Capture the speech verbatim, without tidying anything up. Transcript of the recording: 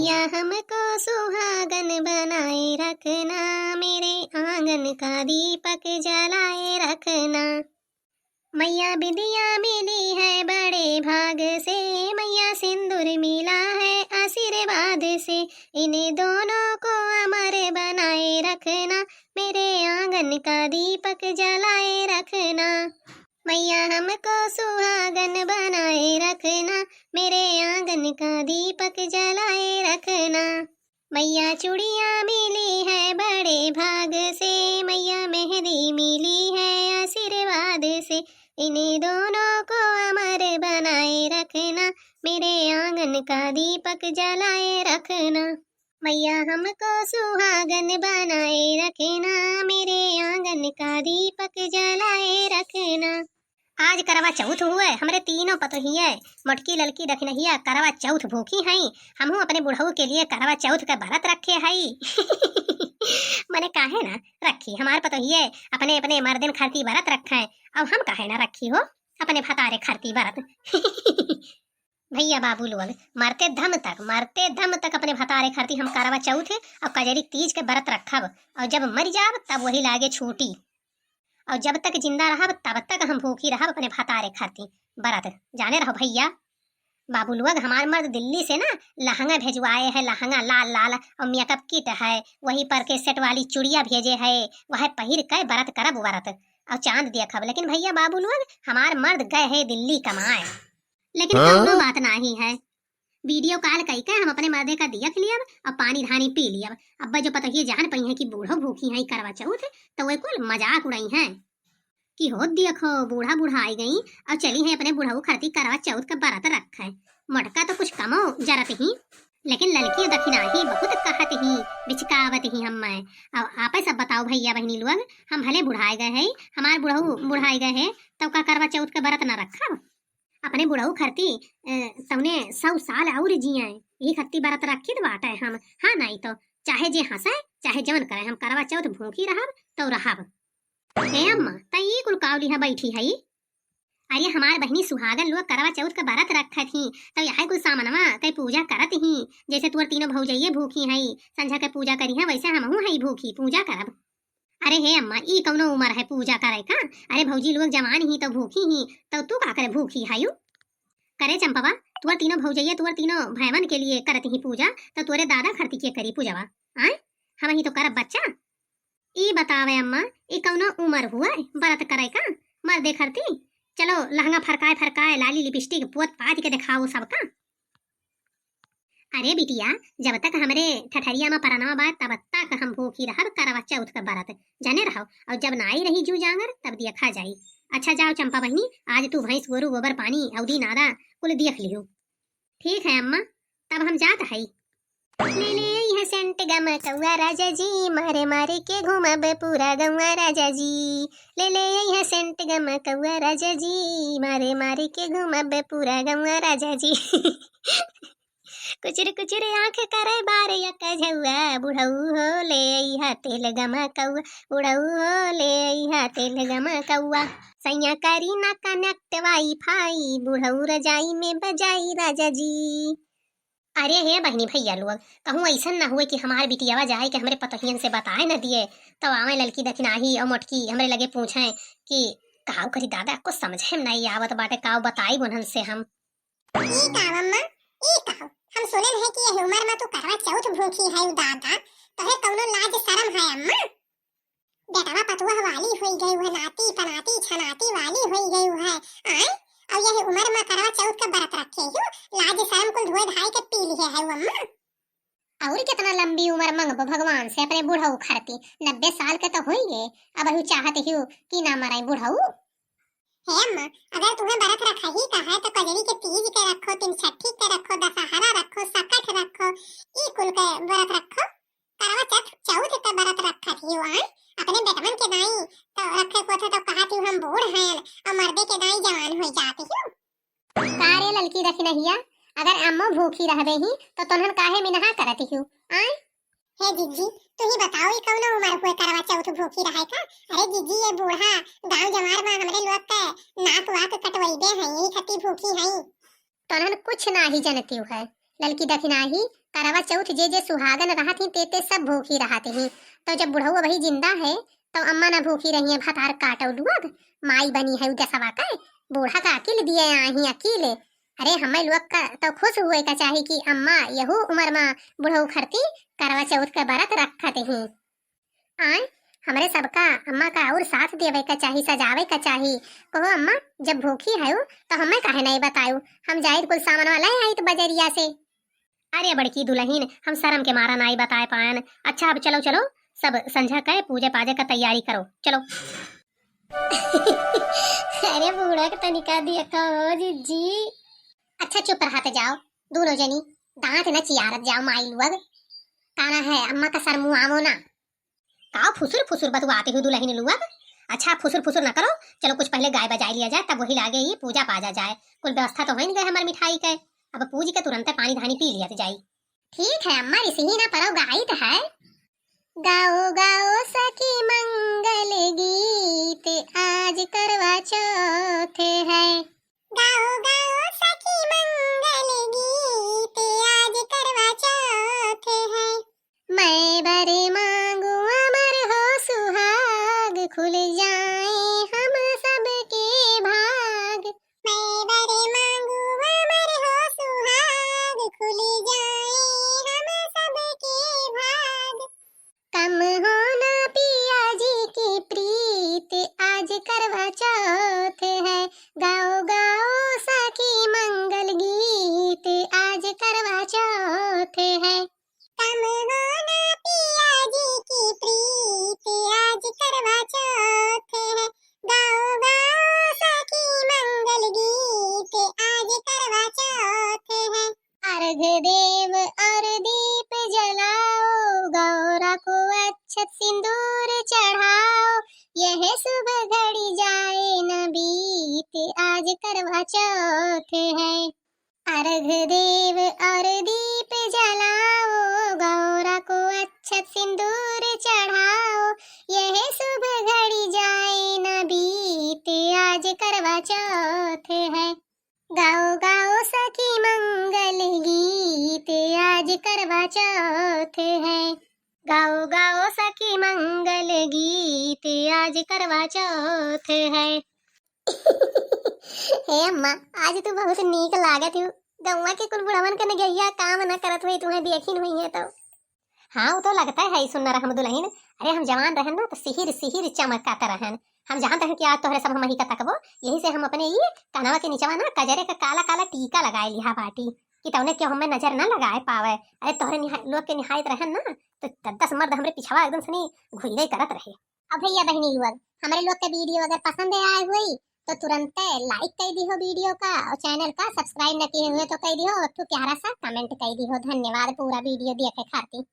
या हमको सुहागन बनाए रखना, मेरे आंगन का दीपक जलाए रखना। मैया बिंदिया मिली है बड़े भाग से, मैया सिंदूर मिला है आशीर्वाद से, इन दोनों को अमर बनाए रखना, मेरे आंगन का दीपक जलाए रखना। मैया हमको सुहागन बनाए रखना, मेरे आंगन का दीपक जलाए रखना। मैया चूड़ियाँ मिली है बड़े भाग से, मैया मेहंदी मिली है आशीर्वाद से, इन दोनों को अमर बनाए रखना, मेरे आंगन का दीपक जलाए रखना। मैया हमको सुहागन बनाए रखना, मेरे आंगन का दीपक जलाए रखना। आज करवा चौथ हुए, हमरे तीनों पतोहिए, मोटकी, ललकी, दखिनहिया, करवा चौथ भूखी हईं। हमहू अपने बुढ़ऊ के लिए करवा चौथ का व्रत रखे हई। मने काहे ना रखी, हमार पतोहिए अपने अपने मर्दन खरती व्रत रखे, अब हम काहे ना रखी हो अपने भतारे खरती व्रत। भैया बाबू लोग, मरते दम तक, मरते दम तक अपने भतारे खरती हम करवा चौथ और कजरी तीज के व्रत रखब, और जब मर जाब तब वही लागे छूटी, और जब तक जिंदा रहब तब तक हम भूखी रहब अपने भतारे खरती व्रत। जाने रहो भैया बाबू लोग, हमार मर्द दिल्ली से ना लहंगा भेजवाए है, लहंगा लाल लाल, और मेकअप किट है, वही पर के सेट वाली चूड़िया भेजे है, वह पहिर के व्रत करब व्रत और चांद देखब। लेकिन भैया बाबू लोग, हमार मर्द गए है दिल्ली कमाए। लेकिन हाँ? कौनो बात नाही है, वीडियो कॉल कई के हम अपने मर्दे का दियख लियब और पानी धानी पी लियब। अब जो पतोहिए जान पई है कि बूढ़ो भूखी है करवा चौथ, तो वे कुल मजाक उड़ई हैं कि हो देखो बूढ़ा बूढ़ा आई गई और चली हैं अपने बुढ़ऊ खरती करवा चौथ का व्रत रखे। मोटका तो कुछ कमो जरत ही, लेकिन ललकी दखिनाही बहुत कहत ही, बिचकावत ही हम मैं। अब आपे सब बताओ भैया बहनी लोग, हम भले बुढ़ाए गए हैं, हमार बुढ़ऊ बुढ़ाए गए हैं, तब का करवा चौथ का व्रत न रखब? अपने बुढ़ऊ खरती, अ, तौने सौ साल और जिए, यही खत्ती व्रत रखित बाटे हम। हाँ, नाई तो चाहे जे हंसे, चाहे जवन करे, हम करवा चौथ भूखी रहब, तो रहब। हे अम्मा, त ई कुल काव लिहा बैठी हई? अरे, हमार बहिनी सुहागन लोग करवा चौथ का व्रत रखत ही, तो यह कुल सामनवा के पूजा करत ही। जैसे तोर तीनों भौजइये भूखी हई, संझा के पूजा करिहा, वैसे हमहू हई भूखी, पूजा करब। अरे हे अम्मा, ई कौनो उमर है पूजा करे का? अरे भौजी लोग जवान ही तो भूखी ही, तो तू का करे भूखी हायु? करे चंपवा, तुअर तीनों भौजइया, तुअर तीनों भैवन के लिए करत ही पूजा, तो तोरे दादा खरती के करी पूजवा? आय, हम ही तो करब बच्चा। ई बतावे अम्मा, ई कौनो उमर हुआ है व्रत करे का? मर्दे खरती, चलो लहंगा फरकाए फरकाए, लाली लिपस्टिक पोत पात के दिखाओ सबका। अरे बिटिया, जब तक हमरे ठठरिया में परनवा बा, तब तक हम भूखी रहब करवा चौथ का व्रत, जाने रहो। और जब नाई रही जू जांगर, तब दिया खा जाई। अच्छा जाओ चंपा बहिनी, आज तू भैंस गोरू गोबर पानी औदी नादा कुल देख लियो। ठीक है अम्मा, तब हम जात हई। ले ले अइहा सेंट गमकौआ राजा जी, मारे मारे के घूमब पूरा गौआ राजा जी। ले ले अइहा सेंट गमकौआ राजा जी, मारे मारे के घूमब पूरा गौआ राजा जी। कुचुर कुचुर आँख करे बार या कझौआ, बुढ़ऊ हो ले अइहा तेल गमकौआ, बुढ़ऊ हो ले अइहा तेल गमकौआ। सैया करी ना कनेक्ट वाईफाई, बुढ़ऊ रजाई में बजाई राजा जी। अरे हे बहिनी भैया लोग, कहूँ ऐसन ना हुए कि हमार बिटियावा जाए के हमरे पतोहियन से बताए न दिए, तब आवे ललकी दखिनाही और मोटकी हमरे लगे पूछे कि काव करी दादा, कुछ समझे में नहीं आवत बाटे, काव बताई उन्हन से हम। ई काव अम्मा, ई काव? हम सुनेन है कि यही उमर में तू करवा चौथ भूखी है दादा, तोहे कौनो लाज शरम है अम्मा? बेटवा पतोह वाली होई गई है, नाती पनाती छनाती वाली होई गई है। आय, और यही उमर में करवा चौथ का व्रत रखे हो, लाज शरम कुल धोए धाए के पी लिए है अम्मा। और कितना लंबी उमर मंगबो भगवान से अपने बुढ़ऊ खरती, नब्बे साल के तो होई गए, अब अहू चाहत हियो कि ना मराई बुढ़ऊ। हे अम्मा, अगर तुम्हें व्रत रखा ही का है तो कजरी के तीज के रखो, तीन छठी के रखो, दशहरा रखो, सकठ रखो, ई कुल के व्रत रखो। करवा चौथ, चौथ के व्रत रखत हियो आय? अपने बेटवन के दाई तो रखे को थे तो कहत हियो हम बूढ़ हैं और मर्दे के दाई जवान हो जात हियो। का रे ललकी दखिनहिया, अगर अम्मो भूखी रहबे ही तो तोहन काहे मिनहा करत हियो आय? हे जिज्जी, तू ही बताओ, ई कौनो उमर हुए करवा चौथ भूखी रहे का? अरे जिज्जी, ये बूढ़ा गांव जवार में हमरे लोग के नाक वाक कटवैबे हैं, यही खती भूखी हैं। तोहन कुछ नाही जनती है ललकी दखिनाही, करवा चौथ जे जे सुहागन रहत ही, ते ते सब भूखी रहत ही। तो जब बुढ़ऊ अबही जिंदा है, तो अम्मा ना भूखी रही है, भतार काटौ लुअग, माई बनी है उ दसवा के, बूढ़ा का अकिल दिए आई ही अकिल। अरे हमें लोग का तो खुश हुए का चाही कि अम्मा यहू उम्र मा बुढ़ऊ खरती करवा चौथ के बरत रखत ही। आय, हमरे सबका अम्मा का और साथ देवे का चाही, सजावे का चाही। कहो अम्मा, जब भूखी है तो हमें काहे नहीं बतायू, हम जाइत कुल सामान वाला आइत बजरिया से। अरे बड़की दुलहिन, हम शर्म के मारा नाई बताए पायन। अच्छा, अब चलो, चलो, सब संझा के पूजे पाजे का तैयारी करो, चलो। अरे बूढ़ा के तनिका देखा हो जिज्जी। अच्छा चुप रहत जाओ, दोनों जनी दांत न चियारत जाओ माई लुअग। काना है अम्मा का शर्मु आवो ना। का फुसुर फुसुर बतुआते हो दुलहिन लुअग? अच्छा, फुसुर फुसुर ना करो, चलो कुछ पहले गाय बजाई लिया जाए, तब वही लागे ये पूजा पाजा जाए। कुल व्यवस्था तो होइन गए हमार मिठाई के, अब पूज के तुरंते पानी धानी पी लिया जाई। ठीक है अम्मा, रिसही ना परो, गाइत है। गाओ गाओ सखी मंगल गीत, आज करवा चौथ है। गाओ गाओ सखी मंगल गीत, आज करवा चौथ है। मैं वर मांगू अमर हो सुहाग, खुल जाए हम सबके भाग। मैं वर मांगू अमर हो सुहाग, खुल जाए हम सबके भाग। कम हो ना पिया जी की प्रीत, आज करवा चौथ है। गाओ गाओ सखी मंगल गीत, आज करवा चौथ है। कम हो ना पिया जी की प्रीत, आज करवा चौथ है। गाओ गाओ सखी मंगल गीत, आज करवा चौथ है। अर्घ देव और दीप जलाओ, गौरा को अक्षत सिंदूर चढ़ाओ, यह शुभ घड़ी जाए न बीत, आज करवा चौथ है। अर्घ देव और दीप जलाओ, गौरा को अक्षत सिंदूर चढ़ाओ, यह शुभ घड़ी जाए न बीत, आज करवा चौथ है। गाओ गाओ सखी मंगल गीत, आज करवा चौथ है। गाओ गाओ सखी मंगल गीत, आज करवा चौथ है। हे अम्मा, आज तू बहुत नीक लागत हू। गौवा के कुल बुढ़वन के नगैया काम न करत हुई, तुम्हें देखिन हुई है तो। हाँ, वो तो लगता है सुन्नर हम दुलहिन। अरे, हम जवान रहन ना, तो सिहिर सिहिर चमकत रहन। हम जानत रहन कि आज तोहरे सब हमही का तकबो, यही से हम अपने ई कनवा के निचवा ना कजरे का काला काला टीका लगाए लिहा बाटी, कि तौने क्यों हमें नजर ना लगाए पावे। अरे, तोहरे निहा-, लोग के निहायत रहन ना, तो द-, दस मर्द हमरे पिछवा एकदम से नहीं घुइरे करत रहे। अब भैया बहनी लोग, हमरे लोग के video अगर पसंद आए हुई, तो तुरंते like कर दिहो video का, और channel का subscribe न किए हुए तो कर दिहो, और तू प्यारा सा comment कर दिहो। धन्यवाद पूरा video देखे खातिर।